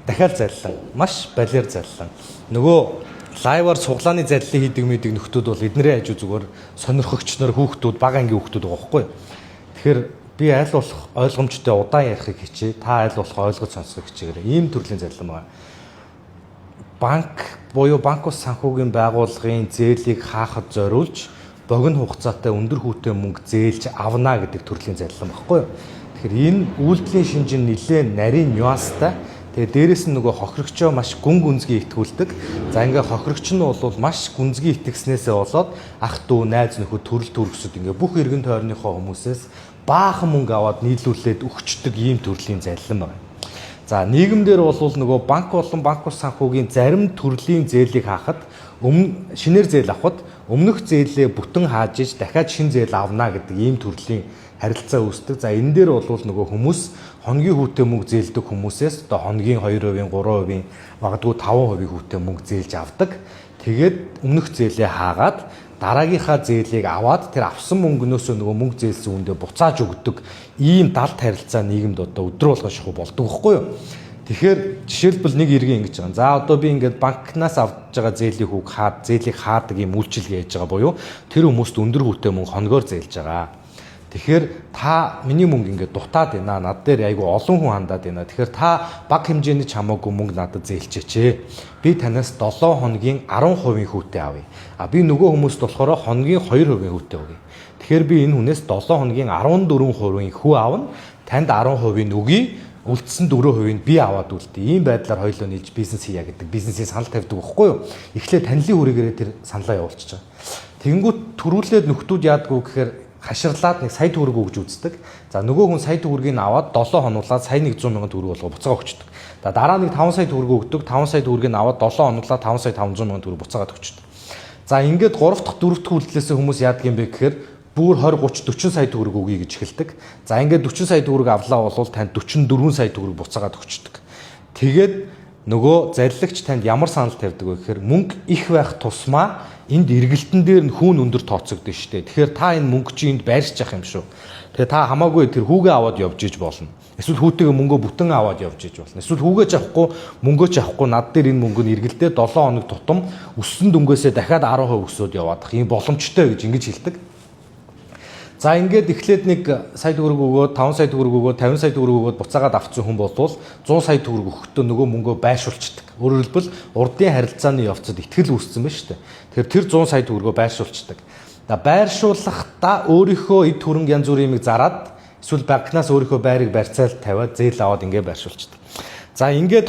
Дахиад заллан. Маш балиар заллан. Нөгөө live аар цуглааны заллын хийдэг мэдэг нөхдүүд бол эднэрийн хажуу зүгээр сонирхогч нар, хүүхдүүд, бага ангийн хүүхдүүд байгаа байхгүй юу? Тэгэхээр би аль болох ойлгомжтой удаан ярихыг хичээ. Та аль болох ойлгож сонсохыг хичээгээрэй. Ийм төрлийн заллан байгаа. Банк буюу банк ус санхүүгийн байгууллагын зээлийг хаахад зориулж богино хугацаатай өндөр хүүтэй мөнгө зээлж авна гэдэг төрлийн заллан багхгүй юу? Тэгэхээр энэ үйлдэлийн шинж нь нэлээд нарийн нюанстай. Тэгээ дээрэс нь нөгөө хохирогчоо маш гүн гүнзгий итгүүлдэг. За, ингээ хохирогч нь бол маш гүнзгий итгэснээсээ болоод ах дүү, найз нөхөд, төрөл төрөсөд, ингээ бүх эргэн тойрныхоо хүмүүсээс баахан мөнгө аваад нийлүүлээд өгчдөг ийм төрлийн заллан байна. За, нийгэмдэр бол нөгөө банк болон банк бус санхүүгийн зарим төрлийн зээлийг хаахад, өмнө шинээр зээл авахад өмнөх зээлээ бүтэн хааж иж дахиад шинэ зээл авна гэдэг ийм төрлийн харилцаа үүсдэг. За, энэ дээр бол нөгөө хүмүүс хоногийн хүүтэй мөнгө зээлдэг хүмүүсээс одоо хоногийн 2%, 3%, магадгүй 5% хүүтэй мөнгө зээлж авдаг. Тэгээд өмнөх зээлээ хаагаад, дараагийнхаа зээлийг аваад, тэр авсан мөнгнөөсөө нөгөө мөнгө зээлсэн хүндээ буцааж өгдөг ийм далд харилцаа нийгэмд одоо өдрө болгон шахуу болдог байхгүй юу? Тэгэхээр жишээлбэл, нэг иргэн ингэж байгаа. За, одоо би ингээд банкнаас авч байгаа зээлийн хүүг хаад, зээлийг хаадаг ийм үйлчилгээ хийж байгаа буюу тэр хүмүүст өндөр хүүтэй мөнгө хоногоор зээлж байгаа. Тэгэхээр та миний мөнгө ингээд дутаад байна. Над дээр айгүй олон хүн хандаад байна. Тэгэхээр та бага хэмжээний ч хамаагүй мөнгө надад зээлчээч. Би танаас 7 хоногийн 10% хүүтэй авъя. А би нөгөө хүмүүст болохоор хоногийн 2% хүүтэй өгье. Тэгэхээр би энэ хүнээс 7 хоногийн 14% хүү авна. Танд 10% өгье. Үлдсэн 4%-ийг би аваад үлдээ. Ийм байдлаар хоёулаа нийлж бизнес хийя гэдэг бизнесийн санал тавьдаг байхгүй юу? Эхлээд танилын хүрээгээр тэр саналаа явуулчихж байгаа. Тэгэнгүүт төрүүлээд нөхдүүд яадгүй гэхээр хаширлаад нэг сая төгрөг өгж үздэг. За, нөгөө хүн сая төгрөгийг аваад 7 хонуулаад сая 100 мянган төгрөг болгоо буцаага өгчдөг. За, дараа нэг 5 сая төгрөг өгдөг. 5 сая төгрөгийг аваад 7 хонуулаад 5 сая 500 мянган төгрөг буцаагаад өгчдөг. За, ингээд 3 дахь, 4 дахь үйлдэлээс хүмүүс яадаг юм бэ гэхээр бүр 20, 30, 40 сая төгрөг өгье гэж эхэлдэг. За, ингээд 40 сая төгрөг авлаа бол танд 44 сая төгрөг буцаагаад өгчдөг. Тэгээд нөгөө заллагч танд ямар санал тавьдаг вэ гэхээр мөнгө их байх тусмаа энд эргэлтэн дээр нь хүүн өндөр тооцогдсон шүү дээ. Тэгэхээр та энэ мөнгө чи энд байрч явах юм шүү. Тэгээ та хамаагүй тэр хүүгээ аваад явж иж болно. Эсвэл хүүтэйгээ мөнгөө бүтэн аваад явж иж болно. Эсвэл хүүгээ ч авахгүй, мөнгөө ч авахгүй, над дээр энэ мөнгө нь эргэлдээ 7 хоног тутам өссөн дүнгээсээ дахиад 10% өсөөд яваадах ийм боломжтой гэж ингэж хэлдэг. За, ингээд эхлээд нэг сая төгрөг өгөөд, 5 сая төгрөг өгөөд, 50 сая төгрөг өгөөд буцаагаад авсан хүн болвол 100 сая төгрөг өгөхдөө нөгөө мөнгөө байршуулчихдаг. Өөрөөр хэлбэл, урдын харилцааны явцад итгэл үүссэн байна шүү дээ. Тэгэхээр тэр 100 сая төгрөгөө байршуулчихдаг. За, байршуулахдаа өөрийнхөө эд хөрөнгө, янз бүрийн юмыг зараад, эсвэл банкнаас өөрийнхөө байрыг барьцаал тавиад, зээл аваад ингээ байршуулчихдаг. За, ингээд